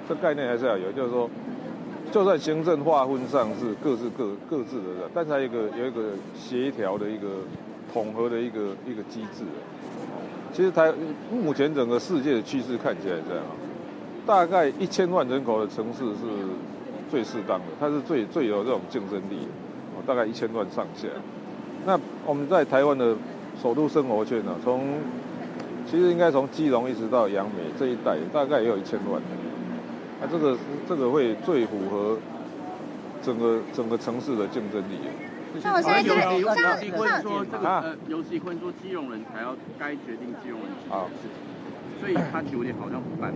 這概念還是要有，就是說，就算行政劃分上是各自各自的，但是還有一個協調的一個統合的一個機制。其實台目前整個世界的趨勢看起來這樣，大概1000萬人口的城市是最適當的，它是最最有這種競爭力的，大概一千萬上下。那我們在台灣的首都生活圈呢，其實應該從基隆一直到楊梅這一帶，大概也有一千萬。那這個會最符合整個城市的競爭力。那我現在這個游錫堃說這個游錫堃說基隆人才要該決定基隆人自己的事情，所以他有點好像反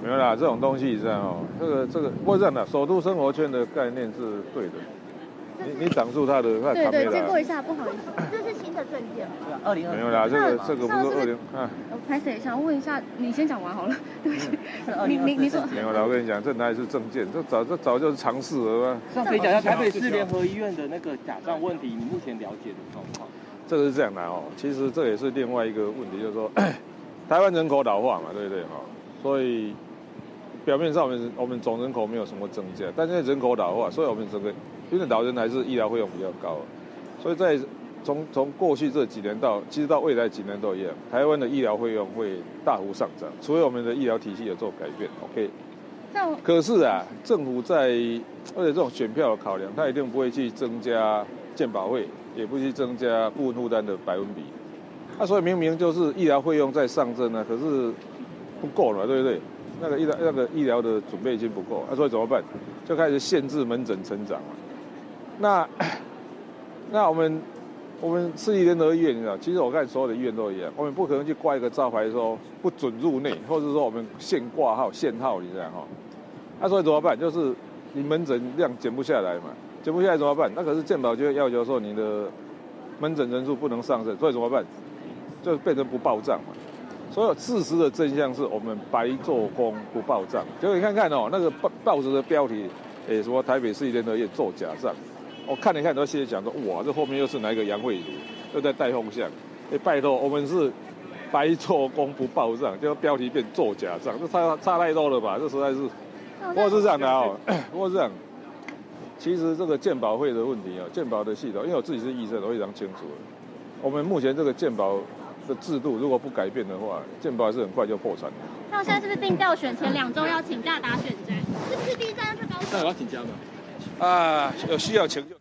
沒有啦，這種東西是這樣哦，這個不過這樣的，首都生活圈的概念是對的。你擋住他的，他對對，借過一下，不好意思，這是新的政見嗎？20沒有啦，這個不是20啊。我拍謝想問一下，你先講完好了，對不起，你說。沒有啦，我跟你講，這哪裡是政見，這早就是常識了。上可以講一下台北市聯合醫院的那個假帳問題，你目前了解的狀況？這個是這樣的哦，其實這也是另外一個問題，就是說，台灣人口老化嘛，對不對哈？所以表面上我們總人口沒有什麼增加，但是人口老化，所以我們整個因為老人還是醫療費用比較高，所以在從過去這幾年到其實到未來幾年都一樣，台灣的醫療費用會大幅上漲，除非我們的醫療體系有做改變。OK，可是啊，政府在為了這種選票的考量，他一定不會去增加健保費，也不去增加部分負擔的百分比。那所以明明就是醫療費用在上升呢，可是不夠了，對不對？那個醫療的準備金不夠，那所以怎麼辦？就開始限制門診成長嘛。那我們市立聯合醫院，你知道，其實我看所有的醫院都一樣，我們不可能去掛一個招牌說不准入內，或者說我們限掛號、限號，你這樣哈。那所以怎麼辦？就是你門診量減不下來嘛，減不下來怎麼辦？那可是健保就要求說你的門診人數不能上升，所以怎麼辦？就變成不報帳嘛。所以事實的真相是我們白做工不報帳。結果你看看哦，那個報紙的標題，哎，什麼台北市立聯合醫院做假帳，我看了看都心裡想說，哇，這後面又是哪一個楊慧如又在帶風向？哎，拜託，我們是白做工不報帳，結果標題變做假帳，這差太多了吧？這實在是，不過是這樣的哦，不過是這樣。其實這個健保費的問題啊，健保的系統，因為我自己是醫生，我非常清楚。我們目前這個健保的制度如果不改變的話，健保還是很快就破產。那我現在是不是定調選前2週要請假打選戰？是不是第一站要去高雄？那有要請假嗎？啊，有需要請就。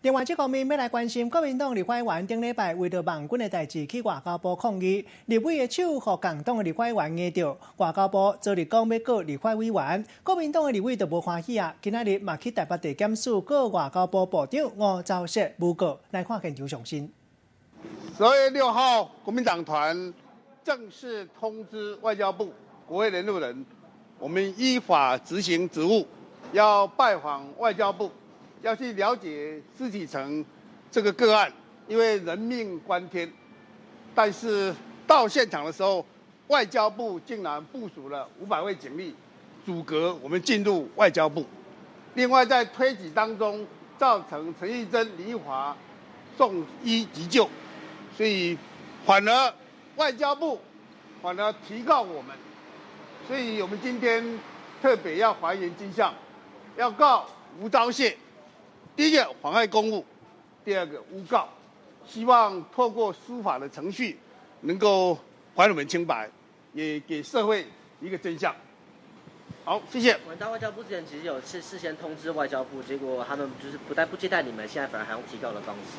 另外，這方面欲來關心，國民黨立法委員頂禮拜為著網軍的代誌去外交部抗議，立委的手予共黨的立法委員捏著，外交部昨日講欲告立法委員，國民黨的立委就無歡喜啊，今仔日嘛去台北地檢署告外交部部長吳釗燮誣告，來看現場上新。 12月6號，國民黨團正式通知外交部國會聯絡人，我們依法執行職務，要拜訪外交部，要去了解施啟成這個個案，因為人命關天。但是到現場的時候，外交部竟然部署了500位警力，阻隔我們進入外交部。另外，在推擠當中，造成陳玉珍、林奕華送醫急救。所以，反而外交部反而提告我們，所以我們今天特別要還原真相，要告吳釗燮，第一個妨礙公務，第二個誣告，希望透過司法的程序能夠還我們清白，也給社會一個真相。好，謝謝。我們到外交部之前，其實有事先通知外交部，結果他們就是不但不接待你們，現在反而還用提告的方式。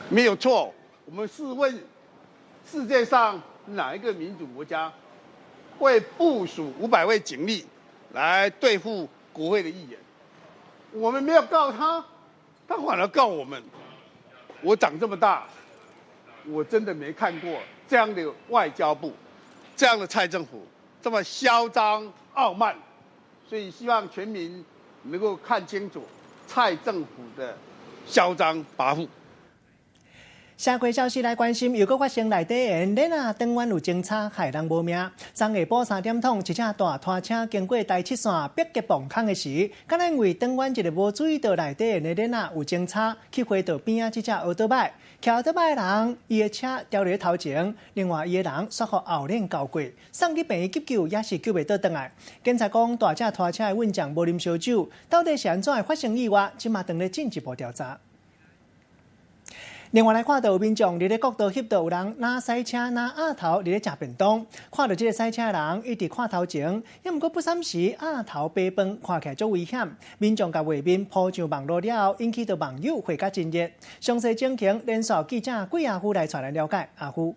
沒有錯。我們試問，世界上哪一個民主國家會部署500位警力來對付國會的議員？我們沒有告他，他反而告我們。我長這麼大，我真的沒看過這樣的外交部，這樣的蔡政府這麼囂張傲慢，所以希望全民能夠看清楚蔡政府的囂張跋扈。社會消息來關心，又閣發生內底緣，囡仔轉彎有前車，害人無命。昨下晡3點通，一隻大拖車經過台七線迫擊磅空的時，敢若因為轉彎一个無注意著內底緣的囡仔有前車，去回到邊仔這隻歐多擺，騎歐多擺的人，伊的車牢佇頭前，另外伊的人煞予後輪攪過，送去病院急救也是救袂倒轉來。警察講，大隻拖車的運將無啉燒酒，到底是按怎會發生意外？這馬正咧進一步調查。另外來看到有民眾佇咧國道翕著有人若駛車若鴨頭佇咧食便當，看著這个駛車的人一直看頭前，猶毋過不三時鴨頭白飯看起來足危險。民眾共畫面鋪上網路了後，引起著網友話甲真熱。詳細情形，連線記者桂阿夫來帶咱了解。阿夫。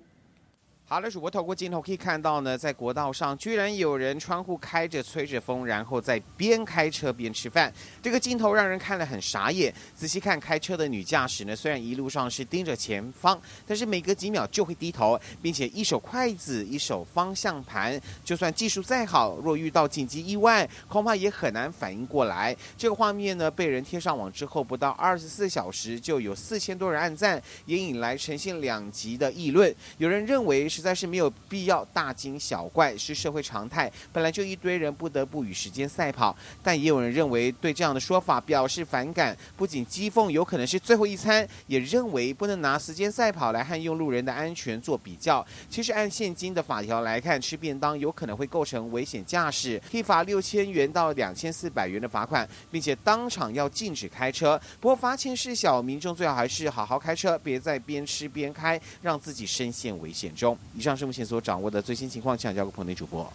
好的，主播透過鏡頭可以看到呢，在國道上居然有人窗戶開着吹着風，然後在邊開車邊吃飯。這個鏡頭讓人看了很傻眼。仔細看開車的女駕駛呢，雖然一路上是盯着前方，但是每隔幾秒就會低頭，並且一手筷子一手方向盤。就算技術再好，若遇到緊急意外，恐怕也很難反應過來。這個畫面呢，被人貼上網之後，不到24小時就有4000多人按讚，也引來呈現兩極的議論。有人認為實在是沒有必要大驚小怪，是社會常態。本來就一堆人不得不與時間賽跑，但也有人認為對這樣的說法表示反感，不僅譏諷有可能是最後一餐，也認為不能拿時間賽跑來和用路人的安全做比較。其實按現今的法條來看，吃便當有可能會構成危險駕駛，可以罰6000元到2400元的罰款，並且當場要禁止開車。不過罰錢事小，民眾最好還是好好開車，別再邊吃邊開，讓自己深陷危險中。以上是目前所掌握的最新情況，請交給棚內主播。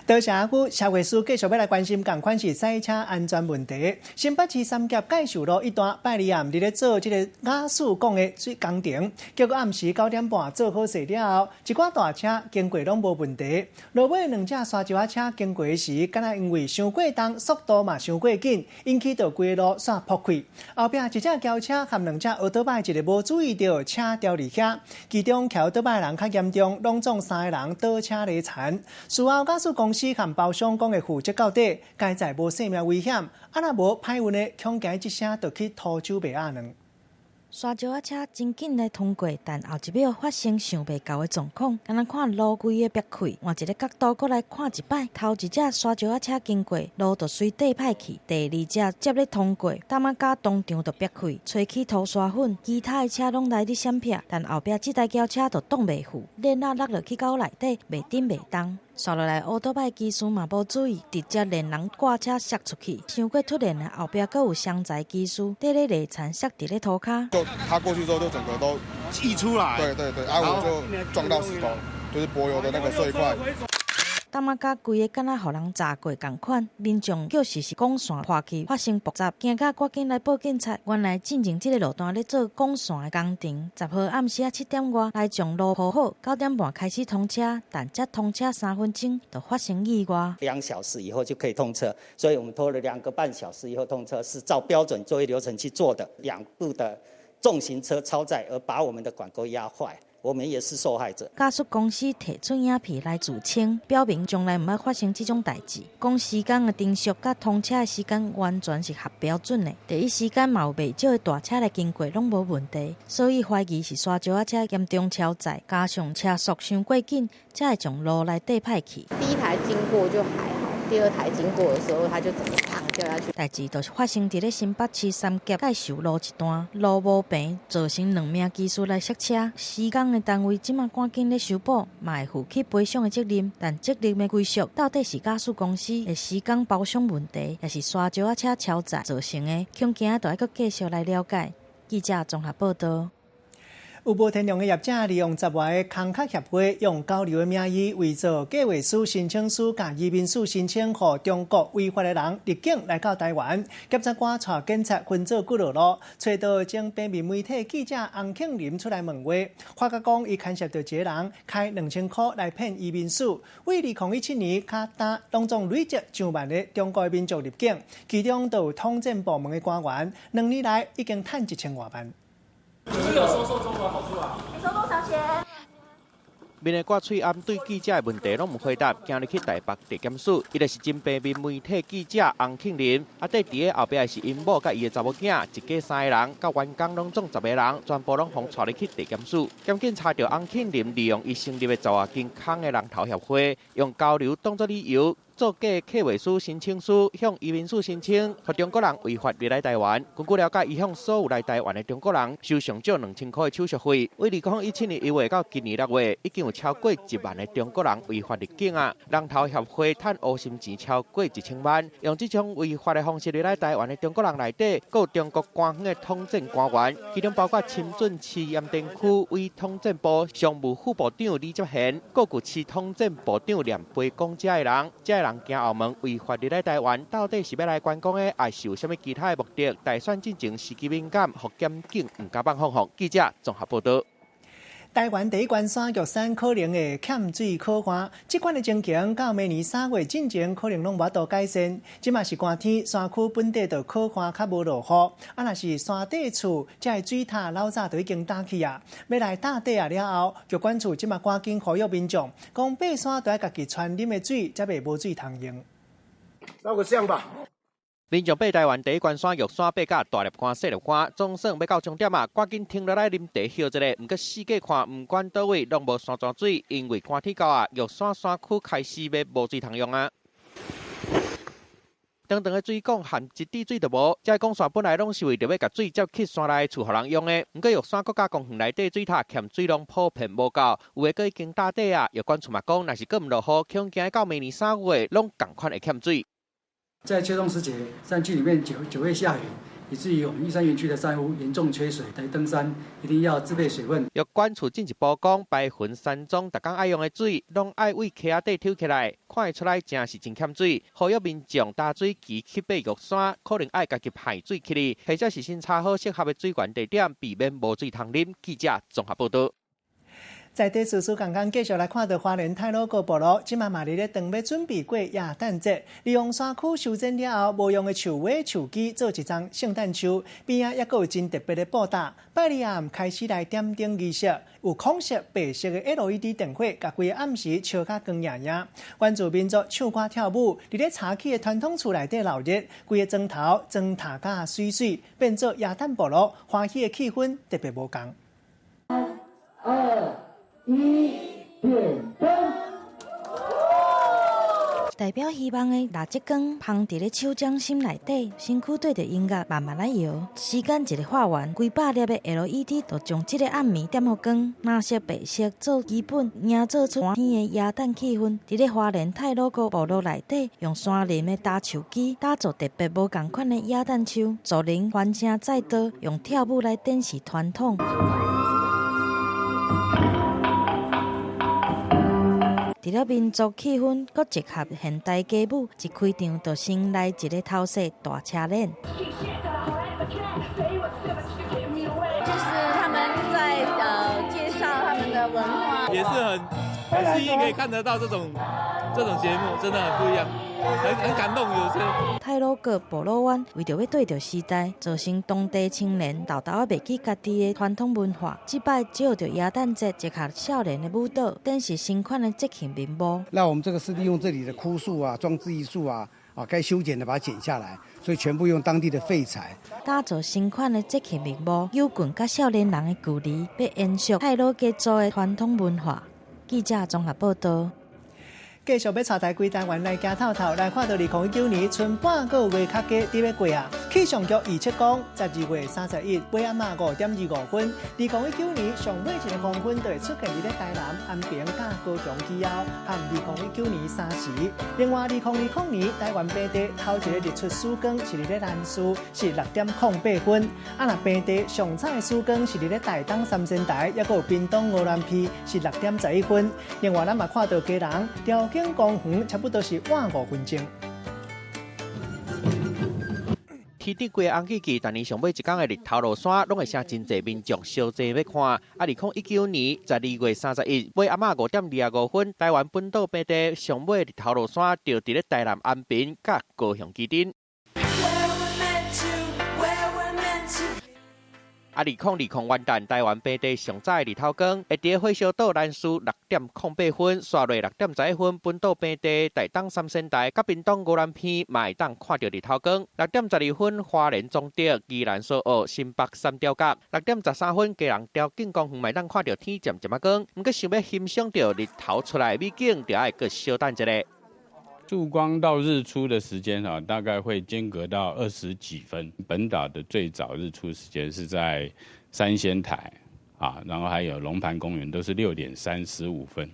多謝阿姑，社會師繼續欲來關心仝款是賽車安全問題。新北市三峽介壽路一段拜二暗佇咧做這个瓦斯管的水工程，結果暗時9點半做好勢了後，一寡大車經過攏無問題。落尾兩隻沙石仔車經過時，敢若因為傷過重，速度嘛傷過緊，引起著規路煞爆開。後壁一隻轎車和兩隻歐多擺一个無注意著車牢佇遐，其中騎歐多擺的人較嚴重，攏總三个人倒車離殘。事後瓦斯公司和包商講會負責到底，佳哉無性命危險。啊，若無歹運的，恐驚一聲就去塗酒麥仔卵。沙石仔車真緊來通過，但後一秒發生想袂到的狀況，敢若看路規个煏開，換一个角度閣來看一擺，頭一隻沙石仔車經過，路就隨綴歹去；第二隻接咧通過，淡仔甲當場就煏開，吹起塗沙粉，其他的車攏來咧閃避，但後壁這台轎車就擋袂赴，鏈仔落落去溝內底，袂振袂動。紲落來，烏多擺機師嘛無注意，直接連人掛車摔出去。傷過突然，後壁閣有雙才機師綴咧犁田摔佇咧塗跤。就他過去之後，就整個都溢出來。對對對，啊，我就撞到石頭，就是柏油的那個碎塊。淡仔甲規个敢若予人軋過仝款，民眾叫是管線破去發生爆炸，驚甲趕緊來報警察。原來進前這个路段咧做管線的工程，10號暗時仔7點外來將路鋪好，9點半開始通車，但才通車3分鐘就發生意外。 2小時以後就可以通車，所以我們拖了2個半小時以後通車，是照標準作業流程去做的。兩部的重型車超載而把我們的管溝壓壞。我們也是受害者。瓦斯公司提出影片來自清，表明將來毋愛發生這種代誌。講時間的程序佮通車的時間完全是合標準的。第一時間嘛有袂少的大車來經過，攏無問題。所以懷疑是沙石仔車嚴重超載，加上車速傷過緊，才會將路來綴歹去。第一台經過就還好，第二台經過的時候，它就整個砰掉下去。代誌就是發生佇咧新北市三峽介壽路一段，路無平，造成兩名機師來摔車。施工的單位這馬趕緊咧修補，嘛會負起賠償的責任。但責任的歸屬到底是瓦斯公司的施工包商問題，抑是沙石仔車超載造成的？恐驚都愛閣繼續來了解。記者綜合報道。有無天良的業者利用十外个空殼協會，用交流的名義，偽造計劃書、申請書、佮移民署申請，予中國違法的人入境來到台灣。檢察官帶警察分做幾落路，揣到前平面媒體記者洪慶林出來問話，發覺講伊牽涉著一个人開2000箍來騙移民署，為2017年較今，攏總累積上萬个中國的民眾入境，其中就有統戰部門的官員，2年來已經趁1000外萬。你有收受中國好處啊？你收多少錢？面會掛喙罨，對記者的問題攏毋回答，行入去台北地檢署。伊就是真平面媒體記者洪慶林，啊，綴佇咧後壁是𪜶某佮伊的查某囝，一家三个人，佮員工攏總10个人，全部攏予帶入去地檢署。檢警查著洪慶林利用伊成立的10外間空的人頭協會，用交流當作理由，做假計劃書、申請書，向移民署申請，予中國人違法入來台灣。根據了解，伊向所有來台灣的中國人收上少2000箍的手續費。為2017年1月到今年6月，已經有超過1萬个中國人違法入境啊！人頭協會趁烏心錢超過1000萬，用這種違法的方式入來台灣的中國人內底，閣有中國官方的統戰官員，其中包括深圳市鹽田區委統戰部常務副部長李接賢，閣有市統戰部長連背講這个人，這个人行後門違法入來台灣，到底是欲來觀光的，抑是有啥物其他的目的？大選進前時機敏感，予檢警毋敢放放。記者綜合報導。台灣第一關山玉山可能會欠水可旱，這款的情形到明年3月進前可能攏無法度改善。這馬是寒天，山區本地就可旱較無落雨，啊，若是山底厝，這个水塔老早就已經打去啊。欲來打底啊了後，疾管處這馬趕緊呼籲民眾，講爬山著愛家己攢啉的水，才袂無水通用。照個相吧。民眾爬台灣第一懸山玉山爬甲大粒汗、細粒汗，總算欲到終點啊！趕緊停落來啉茶歇一下。毋過四界看，毋管佗位攏無山泉水，因為寒天到啊，玉山山區開始欲無水通用啊！長長的水管含一滴水都無，這個管線本來攏是為著欲共水接去山內厝予人用的，毋過玉山國家公園內底水塔欠水量普遍無夠，有的閣已經打底啊！藥管處嘛講，若是閣毋落雨，恐驚到明年3月攏仝款會欠水。在秋冬時節，山區裡面久久會下雨，以至於我們玉山園區的山屋嚴重缺水。來登山一定要自備水分。藥管處進一步講，白雲山莊逐工愛用的水，攏愛對溪仔底抽起來，看會出來誠是真欠水。呼籲民眾擔水機去爬玉山，可能愛家己排水起來，或者是先查好適合的水源地點，避免無水通啉。記者綜合報導。在地時事共工繼續來看著花蓮太魯閣部落，這馬嘛佇咧準欲準備過耶誕節，利用山區修剪了後無用的樹尾樹枝做一叢聖誕樹，邊仔猶閣有真特別的布搭。拜二暗開始來點燈儀式，有紅色、白色的 LED 燈火，共規個暗時照較光焱焱。原住民族唱歌跳舞，佇咧柴起的傳統厝內底鬧熱，規个磚頭磚塔甲媠媠，變做耶誕部落，歡喜的氣氛特別無仝。 2、1，點燈。代表希望的蠟燭光芳佇咧手掌心內底，身軀對著音樂慢慢來搖。時間一个畫完，幾百粒的 LED 就將這个暗暝點予光，藍色、白色做基本，營造出歡喜的耶誕氣氛。佇咧花蓮太魯閣部落內底，用山林的焦樹枝打造特別無仝款的耶誕樹，族人歡聲載道，用跳舞來展示傳統。除了民族氣氛，閣結合現代街舞，一開場就先來一个頭勢大車輪。就是他們在介紹他們的文化，也是很幸運可以看得到這種節目，真的很不一樣，很感動。有些太魯閣部落灣為著欲對著時代，造成當地青年沓沓仔袂記家己的傳統文化。這擺藉著耶誕節結合少年的舞蹈，展示新款的節慶面貌。那我們這個是利用這裡的枯樹啊、裝置藝術啊，該修剪的把它剪下來，所以全部用當地的廢材。打造新款的節慶面貌，有近佮少年人的距離，欲延續太魯閣族的傳統文化。記者綜合報導。繼續欲帶大家規台灣來行透透，來看著2019年賰半個月較加佇欲過啊！氣象局預測講，12月31尾暗仔5點25分，2019年上尾一个黃昏就會出現佇咧台南、安平佮高雄氣候，和2019年3時。另外，2020年台灣平地頭一个日出曙光是佇咧南勢，是6點08分。啊，若平地上早的曙光是佇咧台東三仙台，猶閣有屏東鵝鑾鼻，是6點11分。另外，咱嘛看著基隆兆景公園差不多是晚5分鐘。天頂規个紅記記，逐年上尾一工的日頭落山，攏會吸真濟民眾相濟欲看。啊，2019年12月31尾暗仔5點25分，台灣本島平地上尾日頭落山，就佇咧台南安平佮高雄旗津。啊，2020元旦，台灣平地上早的日頭光，會佇火燒島蘭嶼6點08分，煞落6點11分，本島平地、台東三仙台、佮屏東宜蘭邊嘛會當看著日頭光。6點12分，花蓮總德、宜蘭蘇澳、新北三貂角。6點13分，基隆蝶景公園嘛會當看著天漸漸仔光。毋過想欲欣賞著日頭出來的美景，著愛閣小等一下。曙光到日出的時間啊，大概會間隔到20幾分。本島的最早日出時間是在三仙台啊，然後還有龍盤公園都是6點35分。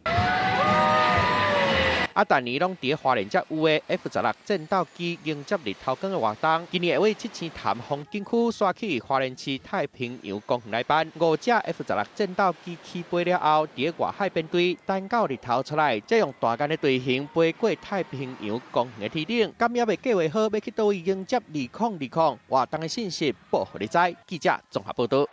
啊，逐年攏佇花蓮才有的 F-16戰鬥機迎接日頭光的活動，今年會為七星潭風景區徙去花蓮市太平洋公園來辦。五架 F-16戰鬥機起飛了後，佇外海編隊，等到日頭出來，才用大雁的隊形飛過太平洋公園的天頂。敢猶未計劃好欲去佗位迎接2020活動的信息，報予你知。記者綜合報導。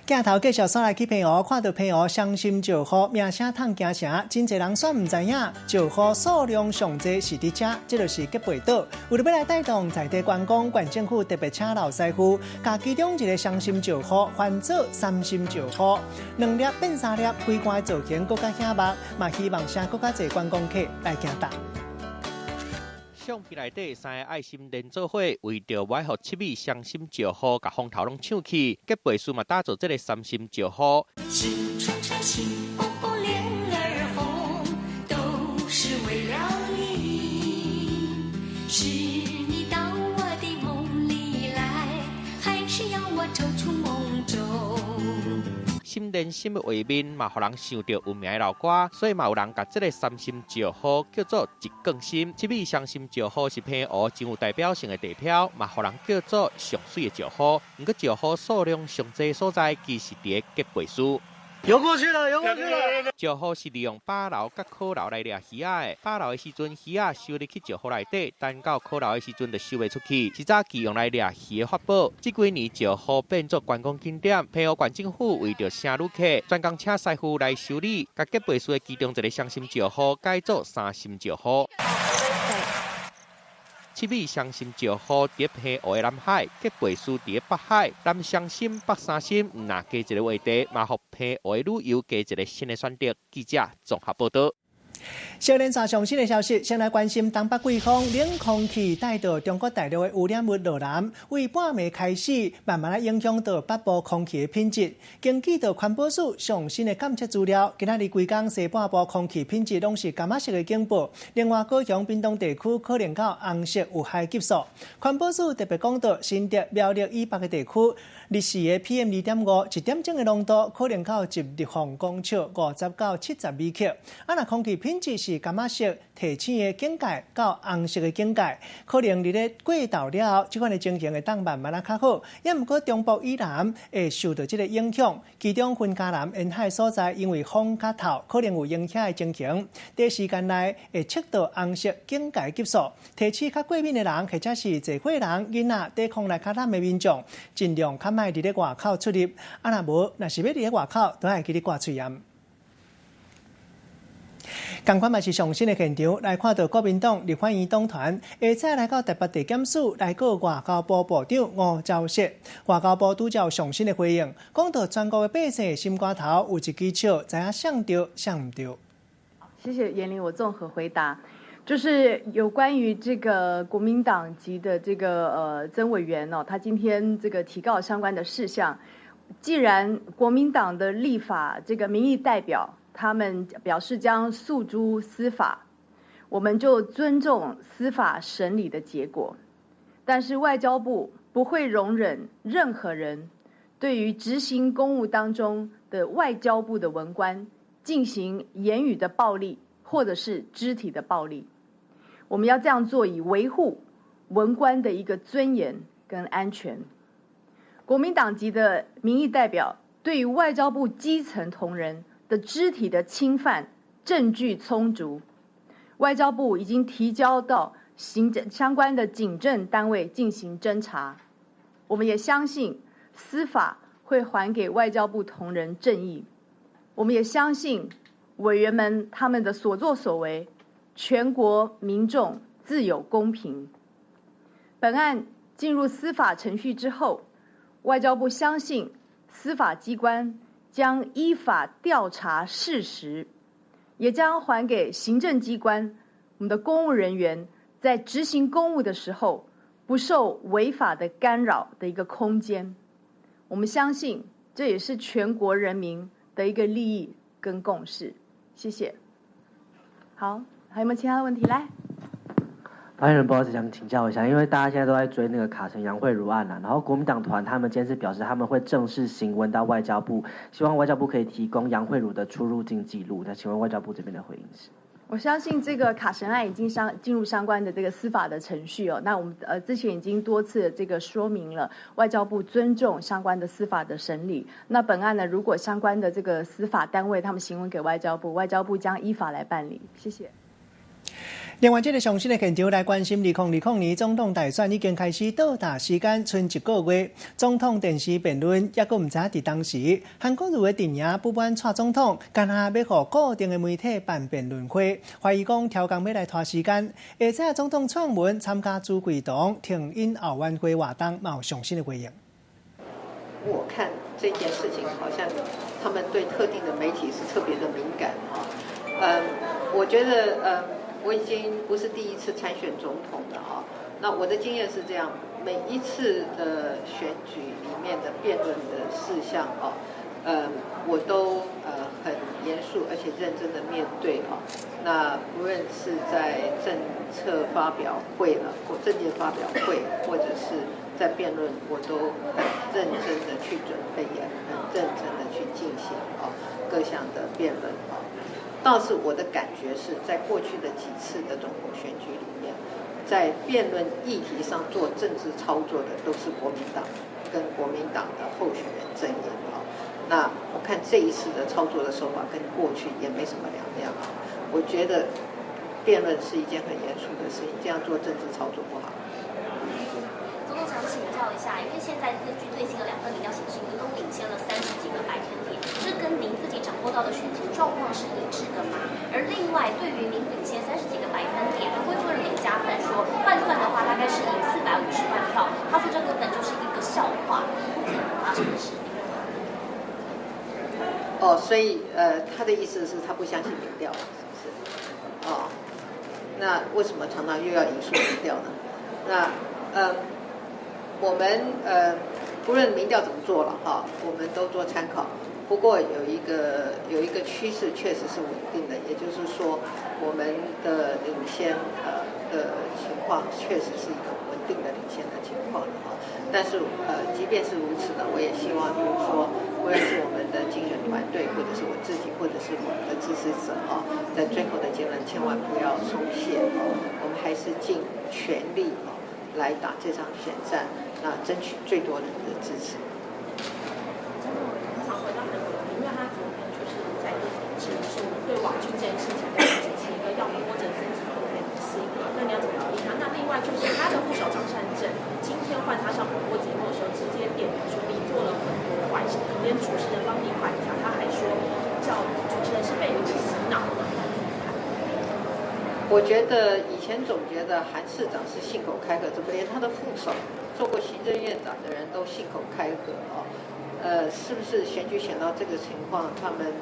鏡頭繼續煞來去澎湖，看著澎湖雙心石滬名聲溏京城，真濟人煞毋知影石滬數量上濟是佇遮，這就是吉貝島。為著欲來帶動在地觀光，縣政府特別請老師傅，共其中一个雙心石滬翻做三心石滬，兩粒變三粒，規罐造型閣較醒目，嘛希望吸閣較濟觀光客來行搭。相片內底三个愛心連做伙，為著欲予七美雙心石滬共風頭攏搶去，吉貝斯嘛打造這个三心石滬。心蹦蹦臉兒紅，都是為了你。是你到我的夢裡來，還是要我走出夢中？心連心的畫面嘛，予人想著有名的老歌，所以嘛有人共這个三心石滬叫做一貫心。七美雙心石滬是澎湖真有代表性的地標，嘛予人叫做上媠的石滬。毋過石滬數量上濟所在，其實佇咧吉貝斯。游過去了，游過去了。石滬是利用飽流佮渴流來掠魚仔的。飽流的時陣，魚仔收入去石滬內底，等到渴流的時陣就收袂出去，是早期用來掠魚的法寶。這幾年石滬變做觀光景點，澎湖縣政府為著吸旅客，專工請師傅來修理，共吉貝斯的其中一个雙心石滬改做三心石滬。七美雙心石滬佇澎湖的南海，吉貝斯佇北海，南雙心、北三心，毋若加一个話題，嘛予澎湖的旅遊加一个新的選擇。記者綜合報導。小連線上新的消息，先來關心東北季風冷空氣帶著中國大陸的污染物落南，為半暝開始慢慢仔影響到北部空氣的品質。根據著環保署上新的監測資料，今仔日規工西半部空氣品質攏是柑仔色的警報。另外，高雄、屏東地區可能到紅色有害級數。環保署特別講到，新竹、苗栗以北的地區，日時的 PM 2.5一點鐘的濃度可能到一立方公尺50到70微克。啊，若空氣品質是柑仔色提醒的警戒到紅色的警戒，可能佇咧過晝了後，這款的情形會當慢慢仔較好。也毋過中部以南會受著這个影響，其中雲嘉南沿海所在因為風較透，可能有影響的情形。短時間內會測到紅色警戒級數，提醒較過敏的人或者是濟歲人、囡仔抵抗力較懶的民眾，盡量較莫佇咧外口出入。啊，若無，若是欲佇咧外口，都愛記得掛喙罨。仝款嘛是上新的現場，來看著國民黨立法院黨團下早來到台北地檢署來告外交部部長吳釗燮。外交部拄才有上新的回應，講到全國的百姓心肝頭有一支尺，知影誰對誰毋對。謝謝嚴玲，我綜合回答，就是有關於這個國民黨籍的這個曾委員哦，他今天這個提告相關的事項，既然國民黨的立法這個民意代表，他們表示將訴諸司法，我們就尊重司法審理的結果。但是外交部不會容忍任何人對於執行公務當中的外交部的文官進行言語的暴力或者是肢體的暴力。我們要這樣做，以維護文官的一個尊嚴跟安全。國民黨籍的民意代表對於外交部基層同仁的肢體的侵犯，證據充足，外交部已經提交到行政相關的警政單位進行偵查。我們也相信司法會還給外交部同仁正義。我們也相信委員們他們的所作所為，全國民眾自有公評。本案進入司法程序之後，外交部相信司法機關將依法調查事實，也將還給行政機關我們的公務人員在執行公務的時候不受違法的干擾的一個空間。我們相信這也是全國人民的一個利益跟共識。謝謝。好，還有沒有其他的問題？來。發言人，不好意思，想請教一下，因為大家現在都在追那個卡神楊蕙如案啊，然後國民黨團他們今天是表示他們會正式行文到外交部，希望外交部可以提供楊蕙如的出入境記錄。那請問外交部這邊的回應是？我相信這個卡神案已經進入相關的這個司法的程序哦。那我們之前已經多次這個說明了，外交部尊重相關的司法的審理。那本案呢，如果相關的這個司法單位他們行文給外交部，外交部將依法來辦理。謝謝。另外，這個上新的現場來關心，2020年總統大選已經開始倒帶時間，賰一個月。總統電視辯論猶閣毋知影佇當時，韓國瑜的陣營不滿蔡總統，干焦欲予固定的媒體辦辯論會，懷疑講刁工欲來拖時間。而且總統蔡英文參加主會堂聽音後援會活動，嘛有上新的回應。我看這件事情，好像他們對特定的媒體是特別的敏感啊。我覺得，我已經不是第一次參選總統了啊。那我的經驗是這樣，每一次的選舉裡面的辯論的事項啊，我都很嚴肅而且認真的面對啊。那不論是在政策發表會了，或政見發表會，或者是在辯論，我都很認真的去準備，也很認真的去進行啊各項的辯論啊。倒是我的感覺是在過去的幾次的總統選舉裡面，在辯論議題上做政治操作的都是國民黨跟國民黨的候選人陣營啊。那我看這一次的操作的手法跟過去也沒什麼兩樣啊。我覺得辯論是一件很嚴肅的事情，這樣做政治操作不好。總統想請教一下，因為現在根據最新的兩份民調顯示，您都領先了30幾個百分點，這跟您自己掌握到的選情狀況是一致的嗎？而另外，對於您領先30幾個百分點，韓國夫人林加分說，換算的話大概是贏450萬票，他說這根本就是一個笑話，不可能發生的事。哦，所以他的意思是他不相信民調，是不是？哦，那為什麼常常又要引述民調呢？那我們不論民調怎麼做了哈，我們都做參考。不過有一個趨勢確實是穩定的，也就是說，我們的領先的情況確實是一個穩定的領先的情況哈。但是即便是如此呢，我也希望就是說，無論是我們的競選團隊，或者是我自己，或者是我們的支持者啊，在最後的階段千萬不要鬆懈哦，我們還是盡全力啊來打這場選戰，那爭取最多人的支持。總統，我想回到韓國，因為他昨天就是在指出對網軍這件事情，支持一個要摸着自己的良心，那你要怎麼回應他？那另外就是他的副手張善政，今天換他上廣播節目的時候，直接點名說你做了很多壞事，連主持人幫你管夾，他還說叫主持人是被你洗腦了。我覺得以前總覺得韓市長是信口開河，怎麼連他的副手做過行政院長的人都信口開河啊？是不是選舉選到這個情況，他們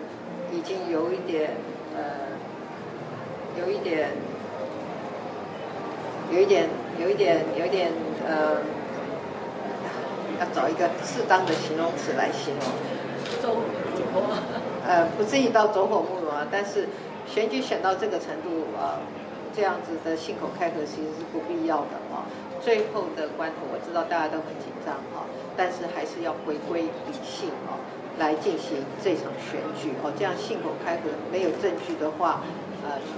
已經有一點有一點，有一點，有一點，有一點要找一個適當的形容詞來形容。走火。不至於到走火入魔，但是選舉選到這個程度啊，這樣子的信口開河其實是不必要的啊。最後的關頭，我知道大家都很緊張啊，但是還是要回歸理性啊，來進行這場選舉哦。這樣信口開河沒有證據的話，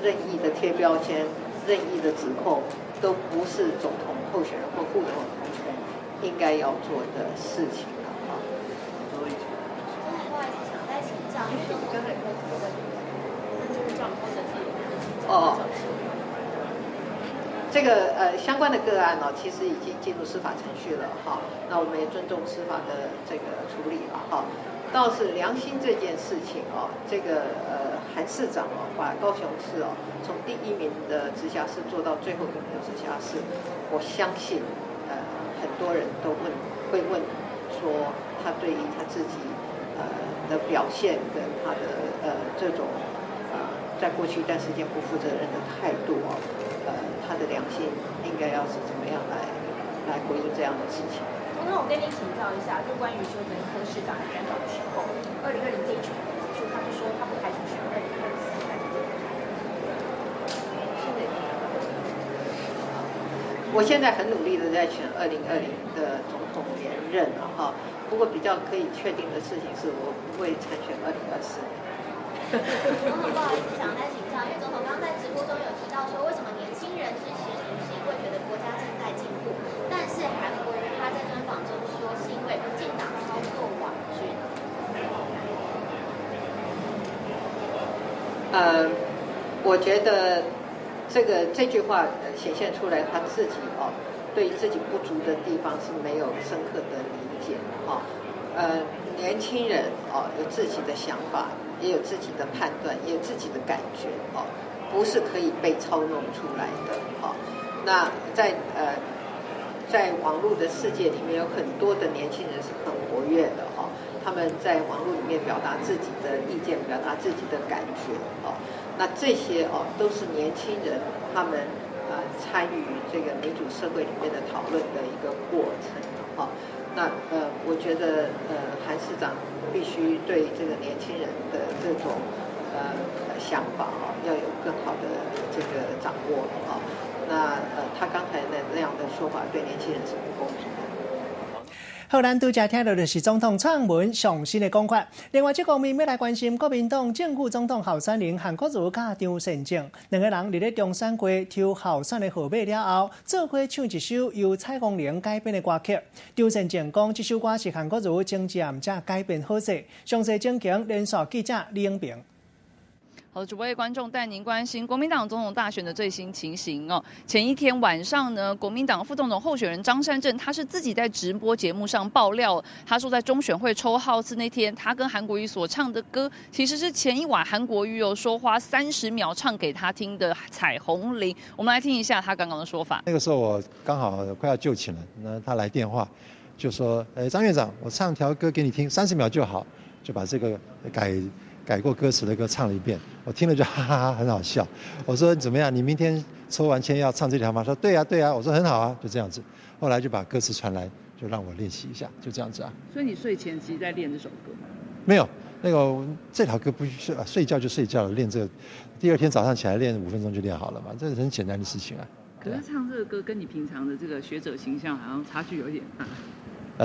任意的貼標籤、任意的指控，都不是總統候選人或副總統候選人應該要做的事情了啊。不好意思，想再請教，因為剛才哦，這個相關的個案呢，其實已經進入司法程序了哈。那我們也尊重司法的這個處理了哈。倒是良心這件事情哦，這個韓市長哦，把高雄市哦從第一名的直轄市做到最後一名的直轄市，我相信很多人都會問說，說，他對於他自己的表現跟他的這種在過去一段時間不負責任的態度哦，他的良心應該要是怎麼樣來回應這樣的事情。總統，我跟您請教一下，就關於說跟柯市長專訪的時候，2020屆選結束，他就說他不排除選2024，但是這個現在我現在很努力的在選2020的總統連任了哈，不過比較可以確定的事情是我不會參選2024。總統，不好意思，想再請教，因為總統剛剛在直播中有提到說，為什麼年輕人支持您，是因為覺得國家正在進步，但是韓國瑜他在專訪中說，是因為民進黨操作網軍。我覺得這句話顯現出來，他自己哦，對自己不足的地方是沒有深刻的理解哈。年輕人哦，有自己的想法，也有自己的判斷，也有自己的感覺哦，不是可以被操弄出來的哦。那在網絡的世界裡面，有很多的年輕人是很活躍的哦，他們在網絡裡面表達自己的意見，表達自己的感覺哦。那這些哦，都是年輕人他們參與這個民主社會裡面的討論的一個過程哦。那我覺得韓市長必須對這個年輕人的這種想法哦，要有更好的這個掌握哦。那他剛才那樣的說法對年輕人是不公平的。好，咱拄才聽到的是總統蔡英文上新的講法。另外，這方面欲來關心國民黨正副總統候選人韓國瑜佮張善政兩個人佇咧中山街抽候選的號碼了後，做伙唱一首由蔡光玲改編的歌曲。張善政講，這首歌是韓國瑜前一暗才改編好勢。詳細情形，連線記者李永平。好，主播的觀眾帶您關心國民黨總統大選的最新情形哦。前一天晚上呢，國民黨副總統候選人張善政，他是自己在直播節目上爆料，他說在中選會抽號次那天，他跟韓國瑜所唱的歌，其實是前一晚韓國瑜有說花30秒唱給他聽的《彩虹鈴》。我們來聽一下他剛剛的說法。那個時候我剛好快要就寢了，那他來電話就說：“欸，張院長，我唱條歌給你聽，30秒就好。”就把這個改過歌詞的歌唱了一遍，我聽了就哈哈哈，很好笑。我說怎麼樣？你明天抽完籤要唱這條嗎？說對啊對啊。我說很好啊，就這樣子。後來就把歌詞傳來，就讓我練習一下，就這樣子啊。所以你睡前其實在練這首歌嗎？沒有，那個這條歌不睡，睡覺就睡覺了，練這個，第二天早上起來練5分鐘就練好了嘛，這是很簡單的事情啊。可是唱這個歌跟你平常的這個學者形象好像差距有點大。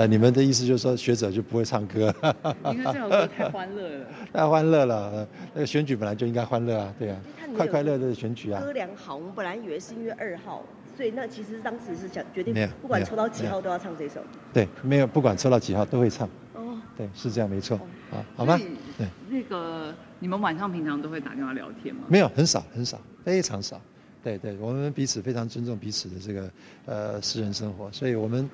你們的意思就是說學者就不會唱歌？因為這首歌太歡樂了。太歡樂了，那個選舉本來就應該歡樂啊，對啊，快快樂樂的選舉啊。歌良好，我們本來以為是因為2號，所以那其實當時是想決定，不管抽到幾號都要唱這首。對，沒有，不管抽到幾號都會唱。哦，對，是這樣，沒錯。啊，好嗎？對。那個你們晚上平常都會打電話聊天嗎？沒有，很少，很少，非常少。對對，我們彼此非常尊重彼此的這個私人生活，所以我們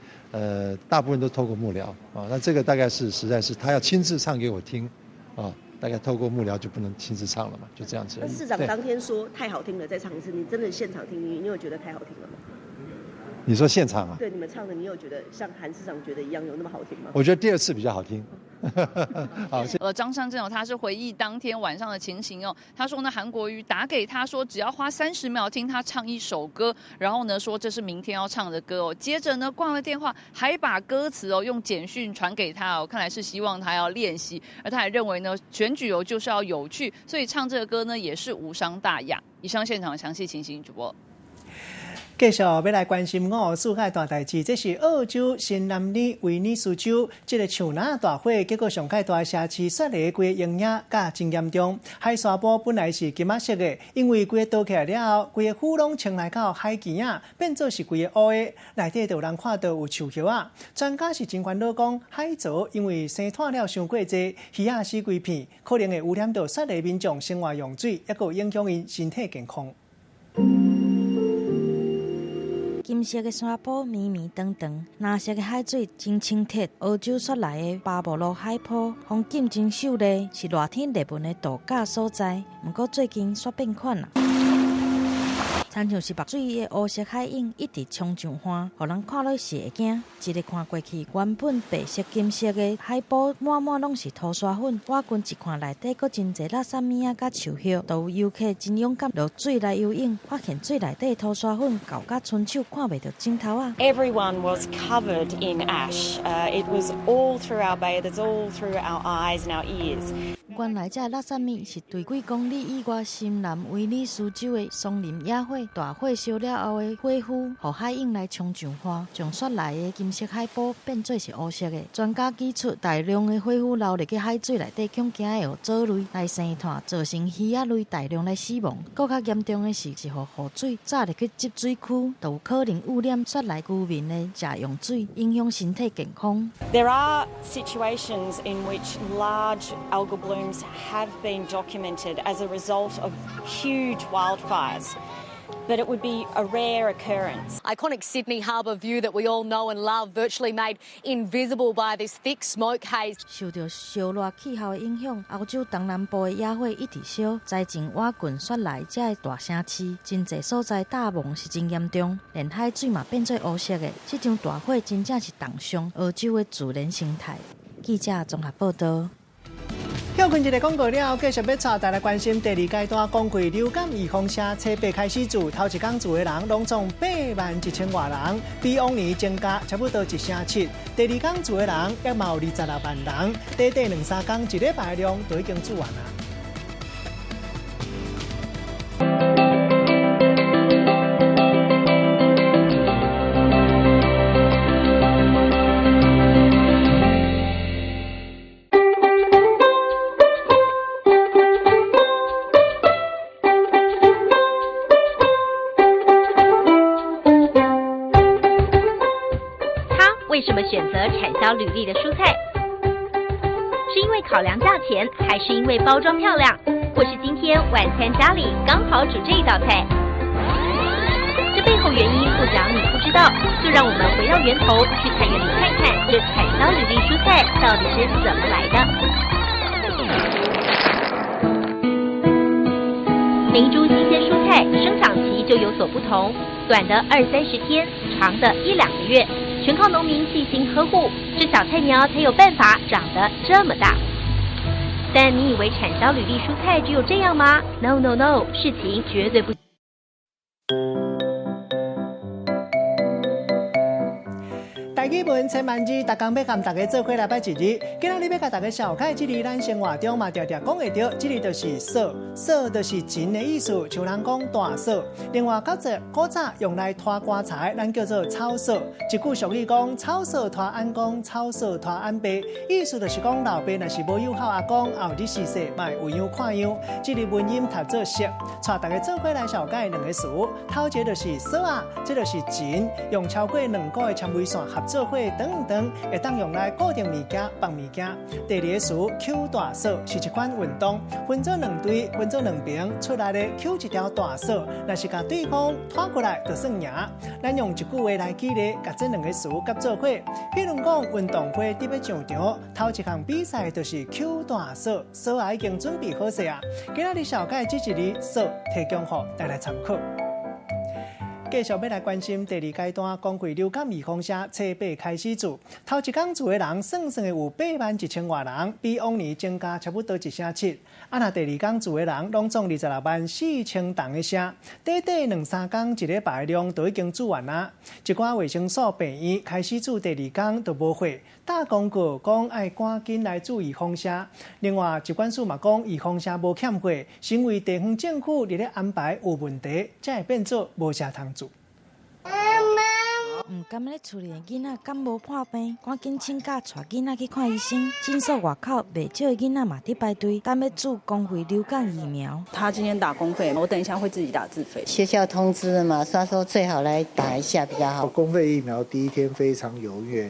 大部分都透過幕僚啊。那這個大概是實在是他要親自唱給我聽啊，大概透過幕僚就不能親自唱了嘛，就這樣子。那市長當天說太好聽了，再唱一次，你真的現場聽，你有覺得太好聽了嗎？你說現場啊？對，你們唱的，你有覺得像韓市長覺得一樣有那麼好聽嗎？我覺得第二次比較好聽。好，張善政哦，他是回憶當天晚上的情形哦。他說呢，韓國瑜打給他說，只要花30秒聽他唱一首歌，然後呢說這是明天要唱的歌哦。接着呢掛了電話，還把歌詞哦用簡訊傳給他哦，看來是希望他要練習。而他還認為呢，選舉哦就是要有趣，所以唱這個歌呢也是無傷大雅。以上現場詳細情形，主播。繼續欲來關心五世界大代誌，這是澳洲新南爾威爾斯州這個樹林大火，結果上蓋大城市雪梨規個陰影佮真嚴重。海沙埔本來是金仔色的，因為規個燒起來了後，規个灰攏衝來到海墘仔，變做是規個烏的。內底就有人看到有樹葉仔。專家是真煩惱講，海藻因為生湠了傷過濟，魚仔死規片，可能會污染到雪梨民眾生活用水，抑閣影響𪜶身體健康。金色的沙埔綿綿長長，藍色的海水真清澈。澳洲雪梨的巴布羅海坡風景真秀麗，是熱天熱門的度假所在。毋過最近煞變款啦。親像是目水的烏色海湧一直衝上岸，予人看落是會驚。一个看過去，原本白色、金色的海波，滿滿攏是塗沙粉。倚近一看，內底閣真濟垃圾物仔佮樹葉，都有遊客真勇敢落水來游泳，發現水內底塗沙粉厚甲伸手看袂著指頭仔。 Everyone was covered in ash. It was all through our bathers, all through our eyes and our ears. 原來這垃圾物是對幾公里以外深南威尼斯州的松林野火大火燒了後的火灰，予海湧來衝上岸，將雪來的金色海波變做是烏色的。專家指出，大量的火灰流入去海水內底，恐驚會予藻類來生湠，造成魚仔類大量來死亡。閣較嚴重的是，是予雨水炸入去集水區，就有可能污染雪來居民的食用水，影響身體健康。 There are situations in which large algal blooms have been documented as a result of huge wildfires, but it would be a rare occurrence. Iconic Sydney Harbour view that we all know and love, virtually made invisible by this thick smoke haze. 受著燒熱氣候的影響，歐洲東南部的野火一直燒，災情倚近雪萊這个大城市，真濟所在大霧是真嚴重，連海水嘛變做烏色的。這場大火真正是重傷澳洲的自然生態。記者綜合報道。歇睏一个廣告了後，繼續欲帶大家關心第二階段公費流感預防射，初八開始注，頭一工注的人攏總81,000外人，比往年增加差不多1.7成。第二工注的人也嘛有26萬人，短短兩三工一禮拜量就已經注完啦。履歷的蔬菜，是因為考量價錢，還是因為包裝漂亮，或是今天晚餐家裡剛好煮這一道菜？這背後原因不講你不知道，就讓我們回到源頭，去菜園裡看看這產銷履歷蔬菜到底是怎麼來的。每一株新鮮蔬菜生長期就有所不同，短的20-30天，長的1-2個月。全靠農民細心呵護，這小菜苗才有辦法長得這麼大。但你以為產銷履歷蔬菜只有這樣嗎？No No No，事情絕對不。台語文千萬字，逐工欲共大家做伙來掰一字。今仔日欲共大家紹介這字，咱生活中嘛常常講會著，這字就是索，索就是錢的意思，像人講大索。另外，較濟古早用來拖棺材，咱叫做草索。一句俗語講，草索拖按公，草索拖按爸，意思就是講老爸若是無有孝阿公，後日逝世嘛會有樣看樣。這字文音讀做色，帶大家做伙來紹介兩個詞，頭一个就是索仔，這就是錢，用超過兩股的纖維線合做伙長長，會當用來固定物件、放物件。第二个詞，搝大索是一款運動，分做兩隊，分做兩邊，出來咧搝一條大索，若是共對方拖過來，就算贏。咱用一句話來舉例，共這兩個詞合做伙。譬如講，運動會佇欲上場，頭一項比賽就是搝大索，索仔已經準備好勢啊。今仔日紹介這一字索，提供予大家參考。繼續欲來關心第二階段公費流感預防射，初八開始注，頭一工注的人算算的有81,000外人，比往年增加差不多1.7成。啊，若第二工注的人攏總264,000人的射，短短兩三工一禮拜量就已經注完啦。一寡衛生所病院開始注第二工就無貨，打廣告講愛趕緊來注預防射。另外，疾管署嘛講預防射無欠貨，是因為地方政府佇咧安排有問題，才會變做無啥通注。毋甘咧厝裡的囡仔感冒破病，趕緊請假帶囡仔去看醫生。診所外口袂少的囡仔嘛佇排隊，等欲注公費流感疫苗。他今天打公費，我等一下會自己打自費。學校通知了嘛，他說最好來打一下比較好。公費疫苗第一天非常踴躍，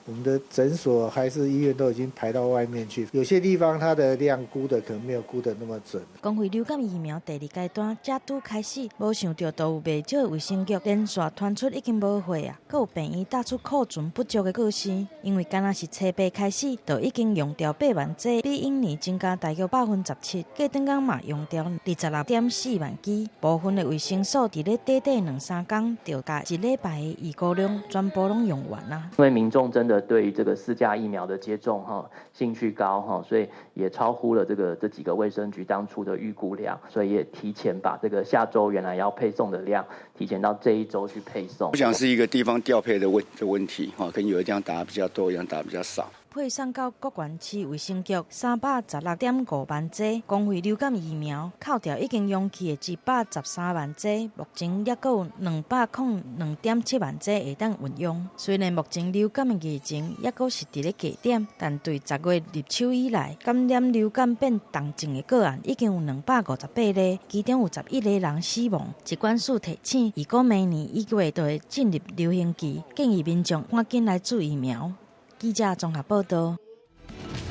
我們的診所還是醫院都已經排到外面去，有些地方它的量估的可能沒有估得那麼準。公費流感疫苗第二階段才拄開始，無想著都有袂少衛生局連續傳出已經無貨啊，閣有病院打出庫存不足的故事。因為敢若是初八開始，就已經用掉8萬劑，比往年增加大約17%。過轉工嘛用掉26.4萬劑。部分的衛生所佇咧短短兩三工，就共一禮拜的預估量全部攏用完啊。因為民眾真的對於這個四價疫苗的接種哈興趣高哈，所以也超乎了這幾個衛生局當初的預估量，所以也提前把這個下週原來要配送的量提前到這一週去配送。我想是一個地方調配的問題哈，可能有一地方打比較多，一樣打比較少。配送到各縣市衛生局316.5萬劑公費流感疫苗，扣掉已經用去的113萬劑，目前猶閣有202.7萬劑會當運用。雖然目前流感的疫情猶閣是佇咧低點，但對10月入秋以來，感染流感變重症的個案已經有258例，其中有11個人死亡。疾管署提醒，如果明年1月就會進入流行期，建議民眾趕緊來注疫苗。記者綜合報道。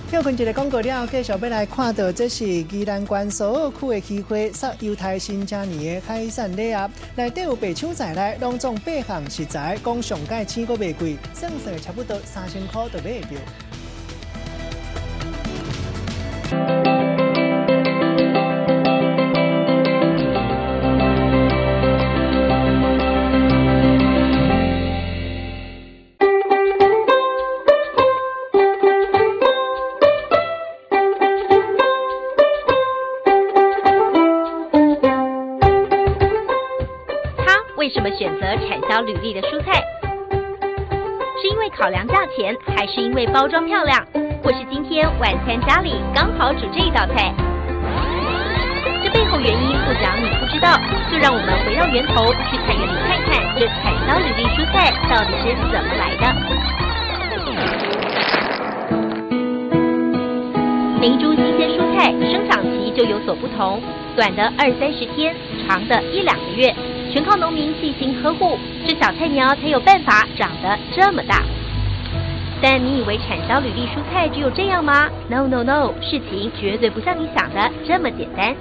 跳過一个廣告了，繼續欲來看到，這是宜蘭縣蘇澳區的漁會，送猶太新正年的海產禮盒，內底有白搶在內，攏總八項食材，講上蓋鮮閣袂貴，算算差不多3000箍就買會著。為什麼選擇產銷履歷的蔬菜？是因為考量價錢，還是因為包裝漂亮，或是今天晚餐家裡剛好煮這道菜？這背後原因不講你不知道，就讓我們回到源頭，去菜園裡看看這產銷履歷蔬菜到底是怎麼來的。每一株新鮮蔬菜生長期就有所不同，短的20-30天，長的1-2個月。全靠農民細心呵護，這小菜苗才有辦法長得這麼大。但你以為產銷履歷蔬菜只有這樣嗎？No No No，事情絕對不像你想的這麼簡單。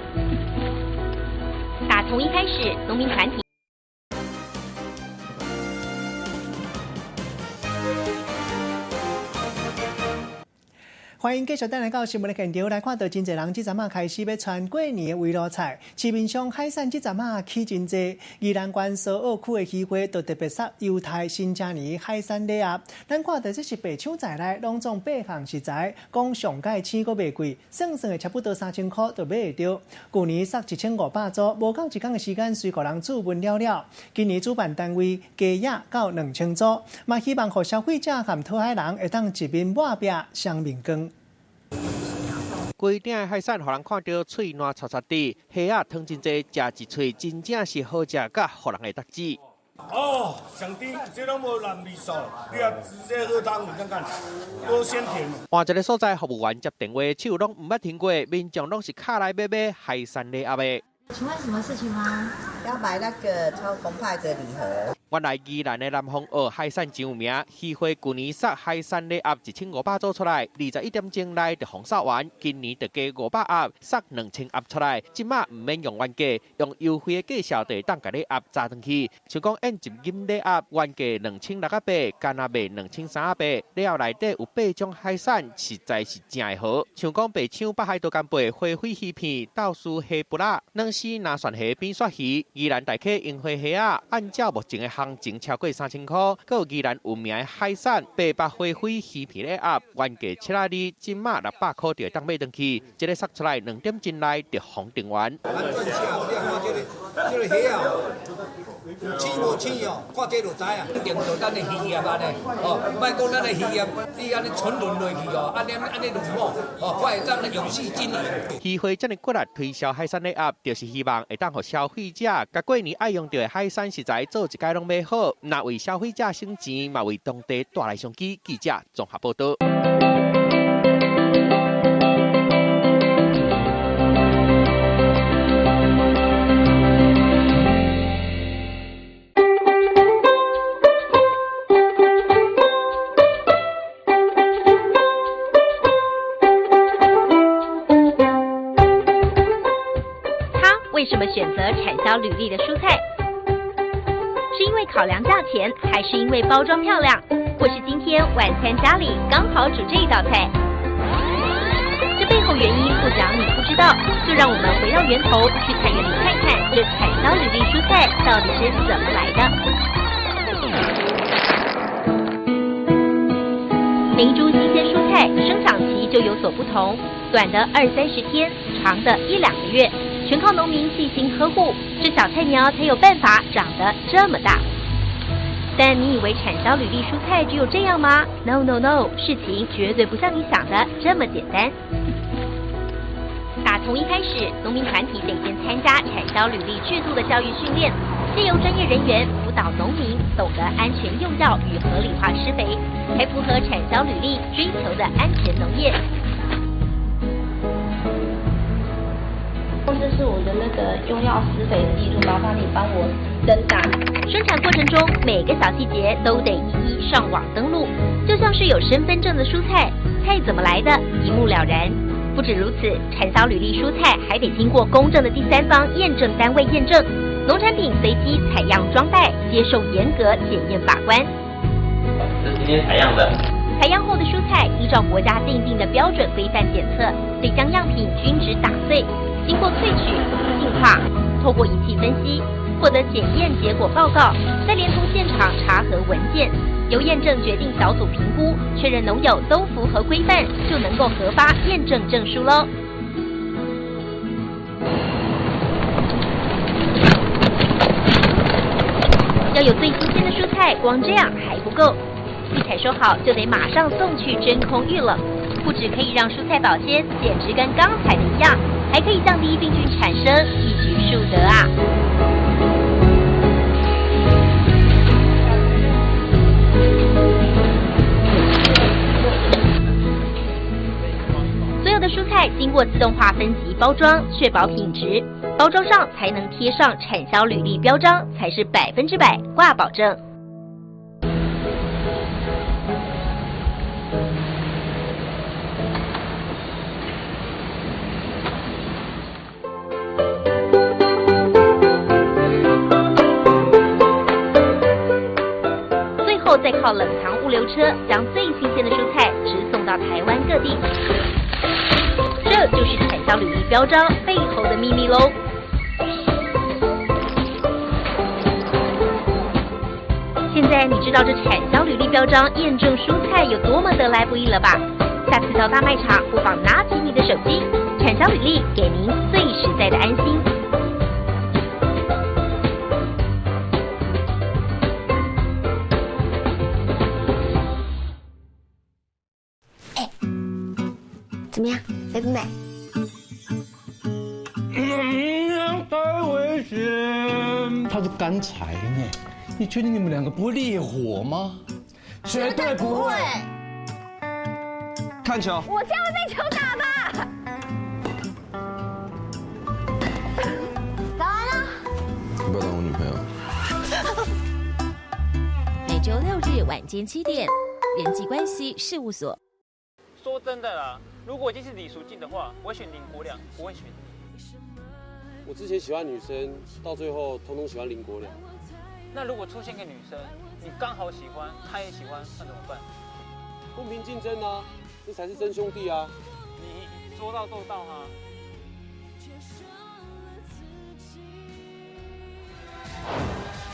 打從一開始，農民團體。歡迎繼續轉來到新聞的現場，來看到真濟人這陣仔開始欲傳過年的圍爐菜，市面上海產這陣仔起真濟。宜蘭縣蘇澳區的漁會就特別送猶太新正年海產禮盒。咱看到這是白搶在內，攏總八項食材，講上蓋鮮閣袂貴，算算的差不多3000箍就買會著。舊年送1500組，無夠一工的時間，隨予人注文了了。今年主辦單位加額到2000組，嘛希望予消費者和討海人會當一面抹壁雙面光。規鼎的海產，予人看著喙瀾臭臭滴，蝦仔湯真濟，食一喙真正是好食，佮予人會得舌。哦，上甜，這攏無爛味素，你啊直接喝湯，你看看多鮮甜。換一个所在，服務員接電話，手攏毋捌停過，民眾攏是敲來欲買海產禮盒的。請問什麼事情嗎？要買那個超澎湃的禮盒。原來宜蘭的南方澳海產真有名，漁會舊年送海產禮盒1500組出來，21點鐘內就封售完。今年就加500盒，送2000盒出來。這馬毋免用原價，用優惠的價數就會當共禮盒紮轉去。像講按一斤禮盒原價2680，干焦賣2380。禮盒內底有8種海產，實在是誠會好。像講白鯧北海道干貝、花卉魚片、豆豉蝦脯仔、軟絲拿蒜蝦、扁鱈魚、宜蘭大溪櫻花蝦仔，按照目前的行情超過3000箍，閣有宜蘭有名的海產白白花卉魚片禮盒，原價720，這馬600箍就會當買轉去。這个送出來2點鐘內就封訂完。這个蝦仔有鮮無鮮哦，看這就知啊。一定做咱的漁業按呢，哦，莫講咱的漁業，你按呢沉淪落去哦，按呢按呢落某，哦，看會當永續經營。漁會這麼骨力推銷海產禮盒，就是希望會當予消費者，共過年愛用著的海產食材做一擺攏買好，若為消費者省錢，嘛為當地帶來商機。記者綜合報導。什么选择产销履历的蔬菜？是因为考量价钱，还是因为包装漂亮，或是今天晚餐家里刚好煮这道菜？这背后原因不讲你不知道，就让我们回到源头，去菜园里看看这产销履历蔬菜到底是怎么来的。每一株新鲜蔬菜生长期就有所不同，短的20-30天，长的1-2个月，全靠农民细心呵护，这小菜苗才有办法长得这么大。但你以为产销履历蔬菜只有这样吗？ No No No，事情绝对不像你想的这么简单。打从一开始，农民团体得先参加产销履历制度的教育训练，借由专业人员辅导农民懂得安全用药与合理化施肥，才符合产销履历追求的安全农业。这是我的那个用药施肥记录，麻烦你帮我登档。生产过程中每个小细节都得一一上网登录，就像是有身份证的蔬菜，菜怎么来的，一目了然。不止如此，产销履历蔬菜还得经过公正的第三方验证单位验证，农产品随机采样装袋，接受严格检验把关。这是今天采样的。采样后的蔬菜依照国家订定的标准规范检测，得将样品均值打碎，经过萃取、净化，透过仪器分析，获得检验结果报告，再连同现场查核文件，由验证决定小组评估，确认农友都符合规范，就能够核发验证证书喽。要有最新鲜的蔬菜，光这样还不够，一采收好就得马上送去真空预冷，不只可以让蔬菜保鲜，简直跟刚采的一样，还可以降低病菌产生，一举数得啊！所有的蔬菜经过自动化分级包装，确保品质，包装上才能贴上产销履历标章，才是100%挂保证。最后再靠冷藏物流车将最新鲜的蔬菜直送到台湾各地。这就是产销履历标章背后的秘密喽！现在你知道这产销履历标章验证蔬菜有多么得来不易了吧？下次到大卖场，不妨拿起你的手机，产销履历给您最实在的安心。哎，怎么样？美不美？太危险！它是干柴呢，你确定你们两个不会烈火吗？绝对不会。看球。我这样会被球打吧？早安啊！你不要当我女朋友。每周6日晚间7点，人际关系事务所。说真的啦。如果已经是李淑静的话，我会选林国良，不会选你。我之前喜欢女生，到最后通通喜欢林国良。那如果出现个女生，你刚好喜欢，她也喜欢，那怎么办？公平竞争啊，这才是真兄弟啊！你说到做到哈。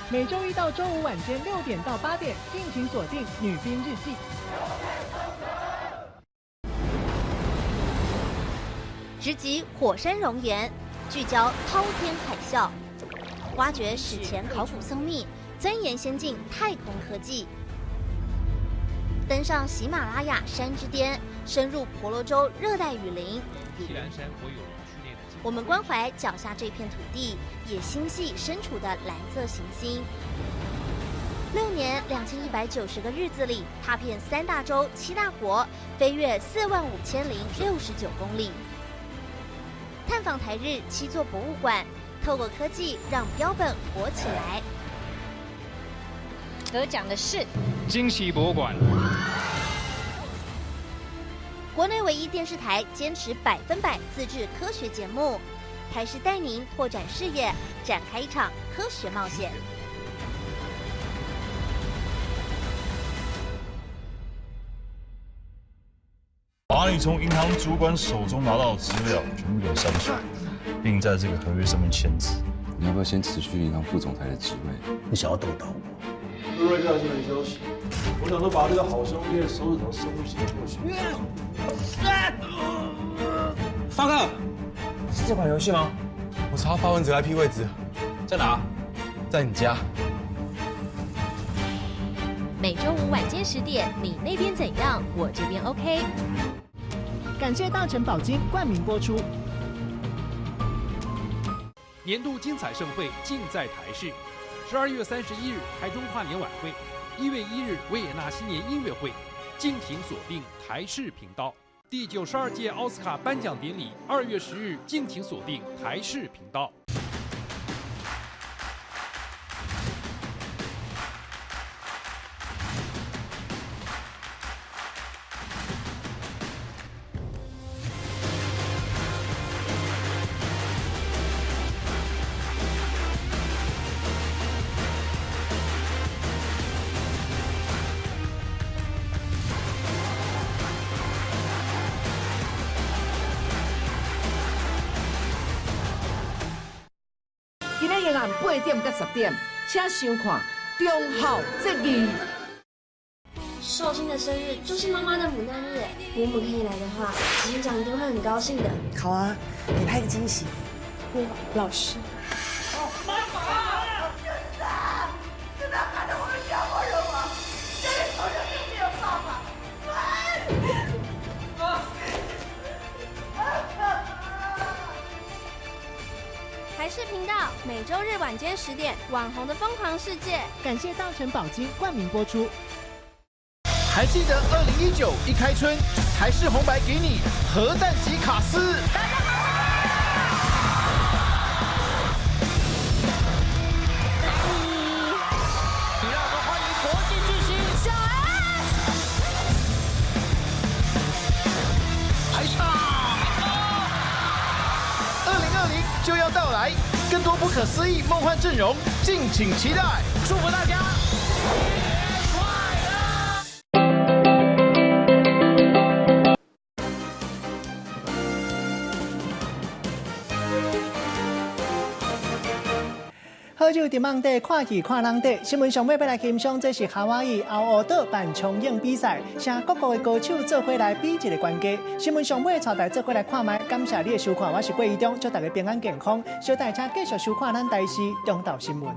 每周一到周五晚间6点到8点，敬请锁定《女兵日记》。直击火山熔岩，聚焦滔天海啸，挖掘史前考古僧秘，钻研先进太空科技，登上喜马拉雅山之巅，深入婆罗洲热带雨林。我们关怀脚下这片土地，也心系身处的蓝色行星。6年2190个日子里，踏遍3大洲7大国，飞越45069公里。探访台日7座博物馆，透过科技让标本活起来。得奖的是惊喜博物馆。国内唯一电视台坚持100%自制科学节目，台视带您拓展视野，展开一场科学冒险。把你从银行主管手中拿到的资料全部给我删除，并在这个合约上面签字。你要不要先辞去银行副总裁的职位？你想要斗倒我？瑞克新闻消息，我想说把这个好兄弟的手指头伸过去。发哥，是这款游戏吗？我查发文者 IP 位置，在哪？在你家。每周五晚间10点，你那边怎样？我这边 OK。感谢大成宝金冠名播出。年度精彩盛会尽在台视，12月31日台中跨年晚会，1月1日维也纳新年音乐会，敬请锁定台视频道。第92届奥斯卡颁奖典礼，2月10日，敬请锁定台视频道。今日夜晚8点到10点，请收看《忠孝节义》。寿星的生日就是妈妈的母难日，伯母可以来的话，执行长一定会很高兴的。好啊，给他一个惊喜。我老师。妈妈，真的，真的害得我们家破人亡，家里从小就没有爸爸。台视频道每周日晚间10点，《网红的疯狂世界》。感谢大成宝金冠名播出。还记得2019一开春，台视红白给你核弹级卡司。让我们欢迎国际巨星小 S。排场。2020就要到来，更多不可思议梦幻阵容，敬请期待。祝福大家！好酒伫网底看戏看人底，新闻上尾欲来欣赏，这是夏威夷奥乌岛办冲泳比赛，请各国的高手做伙来比一个关键。新闻上尾带大家做伙来看觅，感谢你的收看，我是郭怡中，祝大家平安健康。小弟请继续收看咱台视中昼新闻。